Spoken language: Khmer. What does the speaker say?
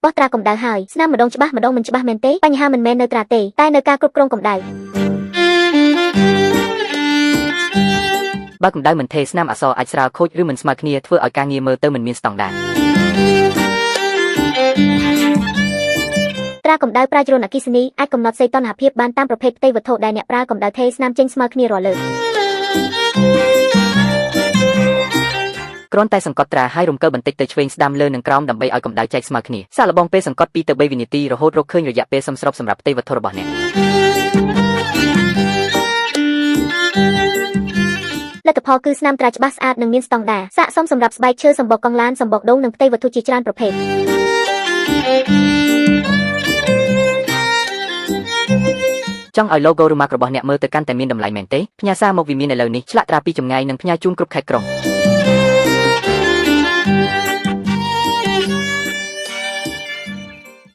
បោះត្រាកម្ដៅហើយស្នាមម្ដងច្បាស់ម្ដងមិនច្បាស់មែនទេបញ្ហាមិនមែននៅត្រាទេតែនៅការគ្រប់គ្រងកម្ដៅ បើកម្ដៅមិនថេរស្នាមអក្សរអាចស្រាលខូចឬមិនស្មើគ្នាធ្វើឲ្យការងារមើលទៅមិនមានស្តង់ដារ ត្រាកម្ដៅប្រើចរន្តអគ្គិសនីអាចកំណត់សីតុណ្ហភាពបានតាមប្រភេទផ្ទៃវត្ថុដែលអ្នកប្រើកម្ដៅថេរស្នាមចេញស្មើគ្នារាល់លើក គ្រាន់តែសង្កត់ត្រាហើយរំកិលបន្តិចទៅឆ្វេងស្ដាំលើនិងក្រោមដើម្បីឲ្យកម្ដៅចែកស្មើគ្នាសាកល្បងពេលសង្កត់2ទៅ3វិនាទីរហូតរកឃើញរយៈពេលសមស្របសម្រាប់ផ្ទៃវត្ថុរបស់អ្នក លទ្ធផលគឺស្នាមត្រាច្បាស់ស្អាតនិងមានស្តង់ដារស័ក្តិសមសម្រាប់ស្បែកឈើសម្បកកង់ឡានសម្បកដូងនិងផ្ទៃវត្ថុជាច្រើនប្រភេទ ចង់ឲ្យ logo ឬ mark របស់អ្នកមើលទៅកាន់តែមានតម្លៃមែនទេផ្ញើសារមកវិមានឥឡូវនេះឆ្លាក់ត្រាពីចម្ងាយនិងផ្ញើជូនគ្រប់ខេត្តក្រុង